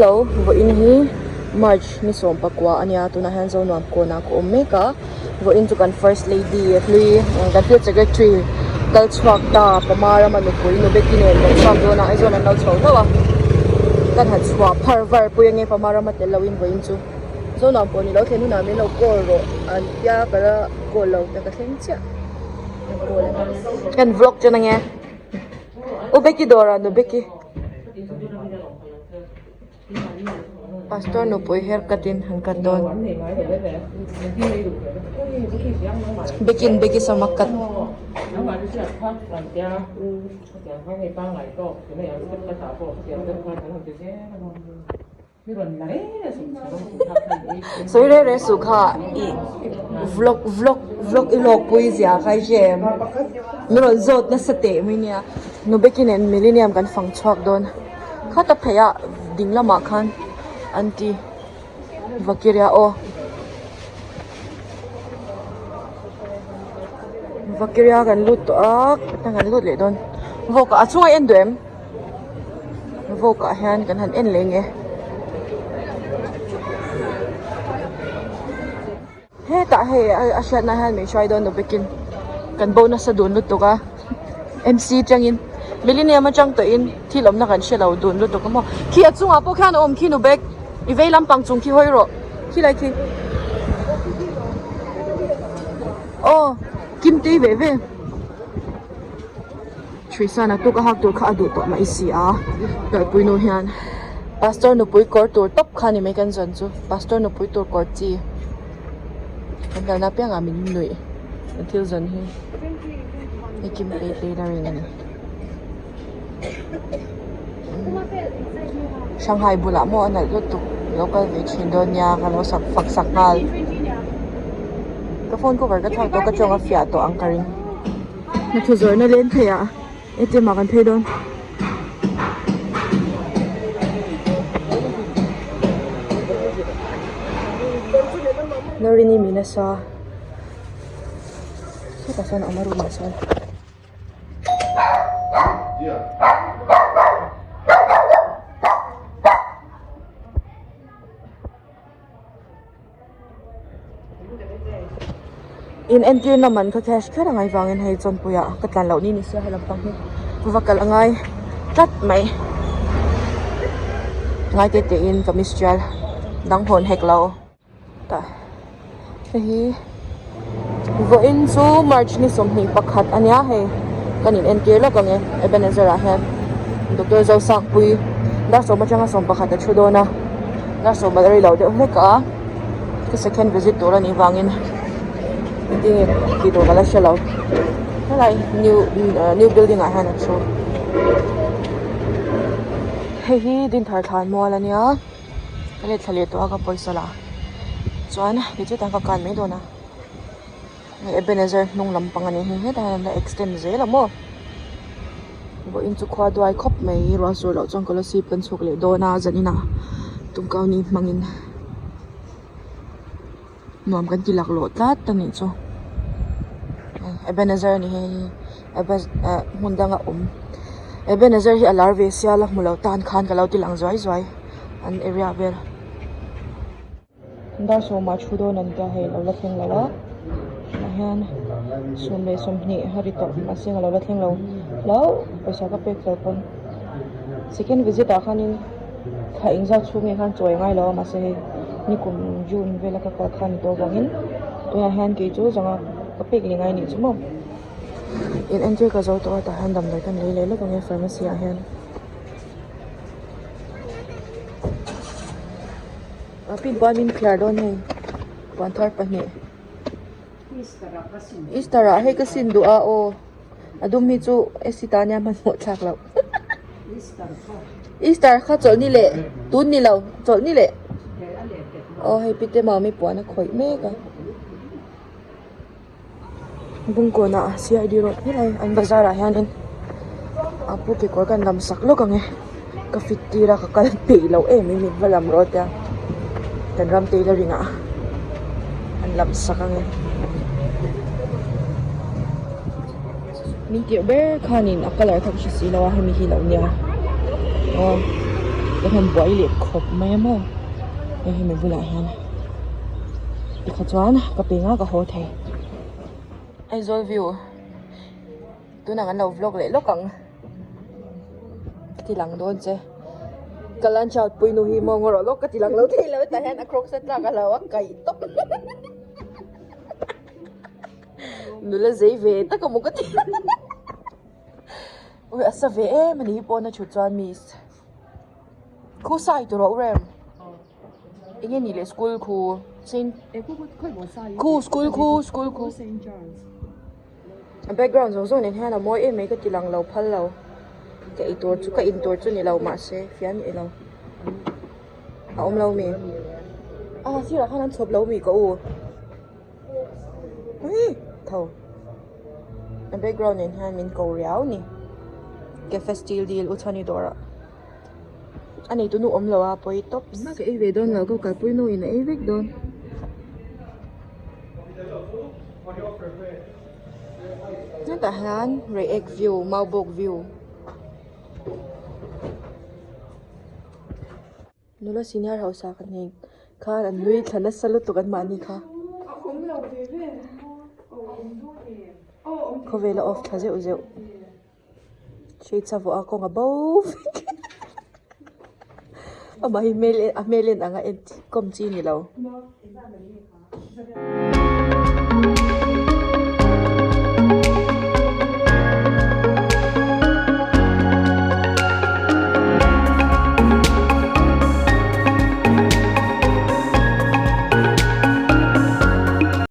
Hello, vawiin hi March ni sawm pakua a nia tunah hian Zonuam kawnah ka awm mek a vawiin chu kan first lady hlui kan field secretary kal chhuak ta Pama rama nupui Nubeki nen kan chhuak dawn a Aizawl an lo chho hlauh a kan han chhuah phar var pui ange Pama rama tel loin vawiin chu Zonuam pawh ni lo thlen hunah min lo call rawh an tia ka la call lo ta ka thleng chiah ka call ange kan vlog chuan ange U Becky dawrah nu Becky. Pastor nupui haircut in han cut dawn. Bekin Becky sam a cut. Sawi reng reng suh kha i vlog vlog vlog i hlawk pui zia kha i hre em min rawn zawt nasa teh mai nia Nubeki nen millennium kan fang chhuak dawn khata phei ah ding lamah khan an ti vakiria aw vakiria kan lut tawh a kan lut leh dawn vawk ah a chhungah i en duh em. Vawk ah hian kan han en leh nge hetah hei a hriat na hian min hruai dawn lo bikin kan bo nasa dun lutuk a M C atangin millennium atang tawhin thil awmna kan hre lo dun lutuk a maw khi a chungah pawh khian a awm khi nu bag i vei lampang chung khi hawi rawh khilai khi aw kim tui ve ve. Hruisana tuk a hak tur kha a duh tawh mai si a, kalpui nu hian pastor nupui kawr tur tawp kha ni mai kan zawn chu pastor nupui tur kawr chi kan kalna apiangah min nuih kan thil zawn hi hei kim tei tailoring a ni Shanghai bulah maw a nalh lutuk lo kal ve thin dawn nia ka lo sak fak sak nghal ka phone cover ka thlak tawh ka tawng a fiah tawh ang ka ring. Hnathawh zawrhna len phei ah A_T_M ah kan phei dawn. Norini mi nasa sawtah sawn a awm a room ah sawn. In entir na man kha cash kher angai vangin hei chawnpui ah ka tlan loh ni ni sia he lampang hi va kal angai tlat mai ngai te te in kamis tial dang hawn hek lo tah hei hi vawiin chu march ni sawmhnih pakhat ania hei kan in entir lawk ang e Ebenezer ah hian doctor Zosangpui dar sawm atanga sawm pakhat a thu dawn a. Dar sawm a rei lo deuh hlek a ka second visit tur anih vangin engtin nge tih tur ka la hre lo helai new new building ah hian a thu hei hi dinthar thlan mual ania ka let thla leh tawh a ka pawisa la chuan tichuan ka kan mai dawn a hei Ebenezer hnung lampang anih hi hetah hian an la extend zel a maw vawiin chu khua duai khawp mai ruah sur loh chuan kolasib kan chhuk leh dawn a zaninah tumkau ni hmangin nuam kan ti laklawh tlat a nih chu Ebenezer a ni hei ah hmun danga awm Ebenezer hi a lar ve sia la hmu lo tan khan ka lo ti lang zuai zuai an area vel. Dar sawmah thu dawn an tia hei a lo la thleng lo a tah hian sawm leh sawmhnih a ri tawh mahse a lo la thleng lo hlauh pawisa ka pek fel pawn second visit ah khanin thla engzat chhung nge khan chawi angai lo a mahse hei nikum june vela ka kal khan ni tawh avangin tunah hian kei chu zanga ka pek leh ngai anih chu maw in entir ka zo tawh a tah hian damdawi kan lei leh lawk ang e pharmacy ah hian. A pin puan min phiar dawn hei puan thar pahnih Easter ah hei ka sin duh a aw a dum hi chu AC tan hian hmanhmawh thlak loh Easter kha chawlhni leh tun ni lo chawlhni leh aw hei pite mami puan a khawih mek a Bungkawn ah C_I_D road helai an bazar ah hianin a pu kekawr kan lam sak lawk ang e ka fit tir a ka kal peih loh em em in va lam rawh tia kan ram tailoring ah an lam sak ang e min tirh ber khanin a colour kha ka hre si lo a hemi hi lo nia aw. Ka hman buai leh khawp mai a maw hei hemi bulah hian tikha chuan ka peng a ka haw thei Aizawl view tunah kan lo vlog leh lawk ang ka ti lang dawn che ka lunch out pui nu hi maw ngaw rawh lawk ka ti lang lo thei lo tah hian a crocs a tlak a lo a kaih tawp. Nula zei ve tak a maw ka ti Ui a sa ve em a ni hi pawn a thut chuan miss khu sai tur a u rem eng nge ni le school khu saint khu school khu school khu a background zawng zawng nen hian a mawi em mai ka ti lang lo phal lo ka ei tur chu ka in tur chu ni lo mahse fian ni lo a awm lo mi a sirah khan an chhawp lo mi ka u. Tho a background nen hian min ko riau ni cafe steel deal u chhani dawrah a nei tunu awm lo a pawi tawp ka ei ve dawn lo ka kalpui nu in a ei vek dawn. Hetah hian reiek view maubawk view. Nula senior hausa ka hnek khan an nui thla nasa lutuk an mahni kha khawvel a off thla zeuh zeuh shade sa vuah a kawng a bo vek amah hi hmel a hmel en ang a en kawm chi a ni lo.